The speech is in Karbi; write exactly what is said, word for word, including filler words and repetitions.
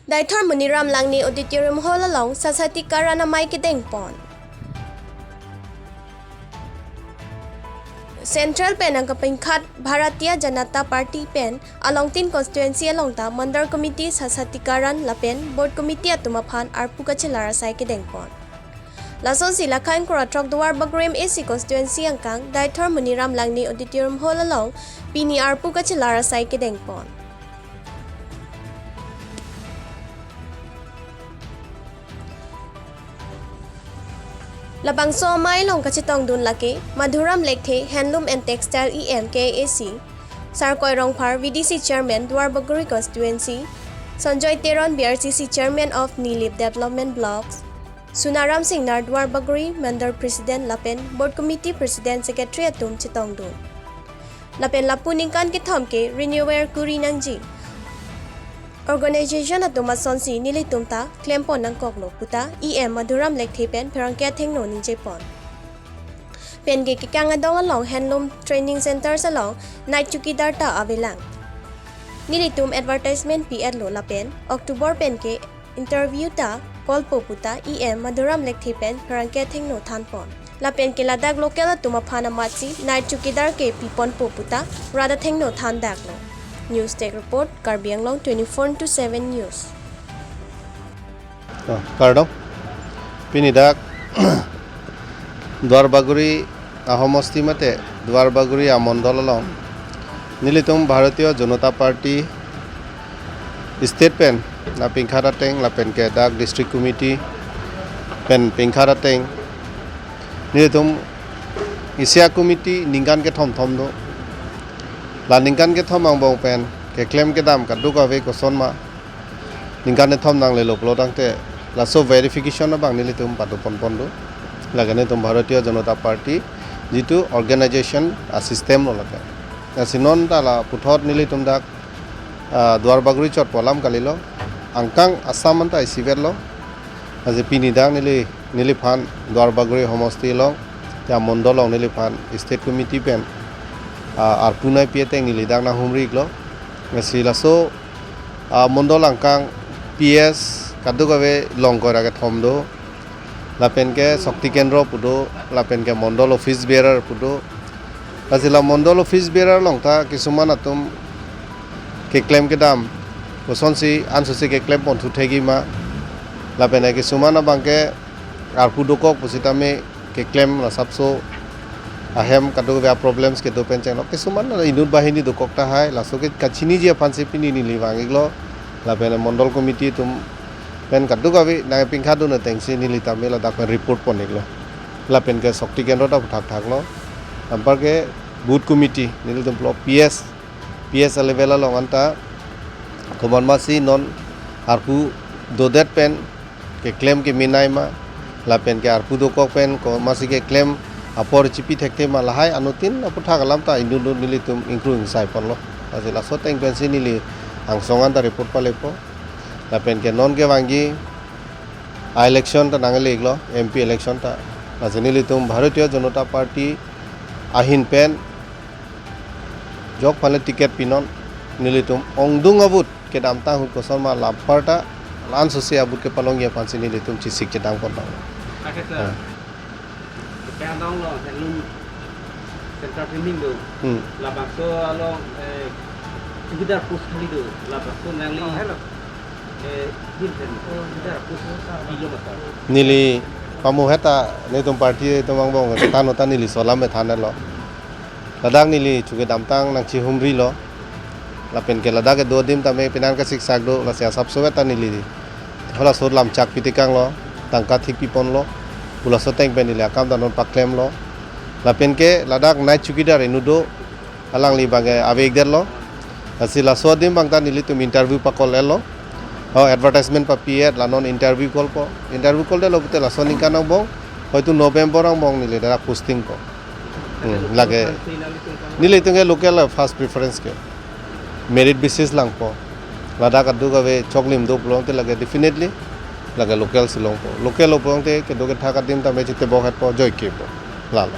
Deithor Moniram Langne Auditorium Hall along Sashaktikarana amei kedengpon. Central pen nangkapingkhat Bharatiya Janata Party pen alongtin constituency along ta Mandal Committee, Sashaktikarana lapen Booth Committee atum aphan arpu kachelar asai kedengpon. Lasonsi lake ingkoi ra throk Duarbagori M A C constituency angkang Deithor Moniram Langne Auditorium Hall along pini arpu kachelar asai kedengpon. Labangso amei along kachetongdun lake Madhuram Lekthe, Handloom and Textile E M K A A C, Sarkoi Rongphar, V D C Chairman, Duarbagori Constituency, Sanjoy Teron, B R C C Chairman of Nilip Development Blocks, Sunaram Singnar, Duarbagori Mandal President lapen Booth Committee President, Secretary atum chetongdun. Lapen lapu ningkan kethom ke renewal kuri nangji. Organization atum asonsi nelitum ta klempon nangkoklo puta E M Madhuram Lekthe pen pherangke athengno ningjepon. Penke kekang adong along Handloom Training Centers along night chowkidar ta avelang. Nelitum advertisement pi-etlo lapen October penke interview ta kolpo puta E M Madhuram Lekthe pen pherangke athengno thanpon. Lapenke ladak local atum aphan amatsi night chowkidar ke piponpo puta rat athengno thandaklo. News Desk Report, Karbi Anglong twenty-four into seven News. Oh, kardom. Pini dak Duarbagori ahomosti mate Duarbagori amondol along nelitum Bharatiya Janata Party state pen nangpingkhat ateng lapenke dak district committee pen pingkhat ateng nelitum isi a-committee ningkan kethom thom do. La ningkan kethom angbong pen keklem kedam kadokave kosonma ningkan kethom nanglelo pulo tangte laso verification abang nelitum pado ponpon do. Lake nelitum Bharatiya Janata Party jitu organization a-system lo lake. Lasi non ta la puthot nelitum dak, ah, Duarbagori chotpo alam kalilo. Angkang Assam anta isivet lo. Lasi pini dak neli, neliphan Duarbagori homosti along, ya mondol along neliphan state committee pen, ah, arpu nangpi ateng neli dak nanghumri-iklo. Lasi laso, ah, mondol angkang P S kadokave along ingkoi ra kethom do. Lapenke Shakti Kendra pu do, lapenke Mandal Office Bearer pu do. Lasi la Mandal Office Bearer along ta kisuman atum keklem kedam kosonsi ansosi keklem ponthu thekji ma. Lapen kisuman abangke arpu dokok pusitame keklem la asapso ahem kadokave a-problems kedo pen chenglo. Kisuman inut banghini dokok tahai, laso ke kachiniji aphansi pini neli vang-iklo. Lapen Mandal Committee atum pen kadokave nangpingkhatdun atengsi neli tame ladak pen report pon-iklo. Lapenke Shakti Kendra ta thakthaklo. Anparke Booth Committee nelitum pulo P S, P S level along anta komatmasi non arpu dodet pen keklem keminai ma, lapenke arpu dokok pen komatmasi keklem apor chipi thekthe ma, lahai anuttin aputhak alam ta inut inut nelitum ingkru ingsai ponlo. Lasi laso ateng pensi neli angsong anta report palepo. Lapenke non kevangji a-election ta nangle-iklo, M P election ta. Lasi nelitum Bharatiya Janata Party ahin pen jok aphanle ticket pinon, nelitum ongdung a-vote kedamtang ahut kosonma la anparta la-ansosi a-vote kepalongji aphansi nelitum chesik chedang pon tang. Ake sir. Ah. Kepang dong lo, handloom center trimming do. Hmm. Labangso along, eh, chowkidar post khali do. Labangso nangli, oh, hello, eh, din pen chowkidar post kilo mata. Neli pamu heta netum party atum angbong tano ta neli so alam me thanlo. Ladak neli chowkidamtang nangchehumrilo. Lapenke ladak kedo adim tame penan kasiksak do, lasi asapso ta neli halaso lam chak pitekanglo, tangka thik piponlo, halaso ateng pen neli akam ta non paklemlo. Lapenke ladak night chowkidar inut do, alangli abangke ave-ikdetlo. Lasi laso adim abang ta nelitum interview pakol-etlo. Oh, advertisement papi-et, la non interview kolpo. Interview koldetlo pute laso aningkan angbong, hoitu November angbong neli ladak posting po. Hmm, lake. Nelitum ke local first preference ke. Merit basis langpo. Ladak kadokave choklim do pulote lake definitely lake local si longpo. Local lo pulote kedo kethak adim tame chitebok-etpo, joike po. Lalo.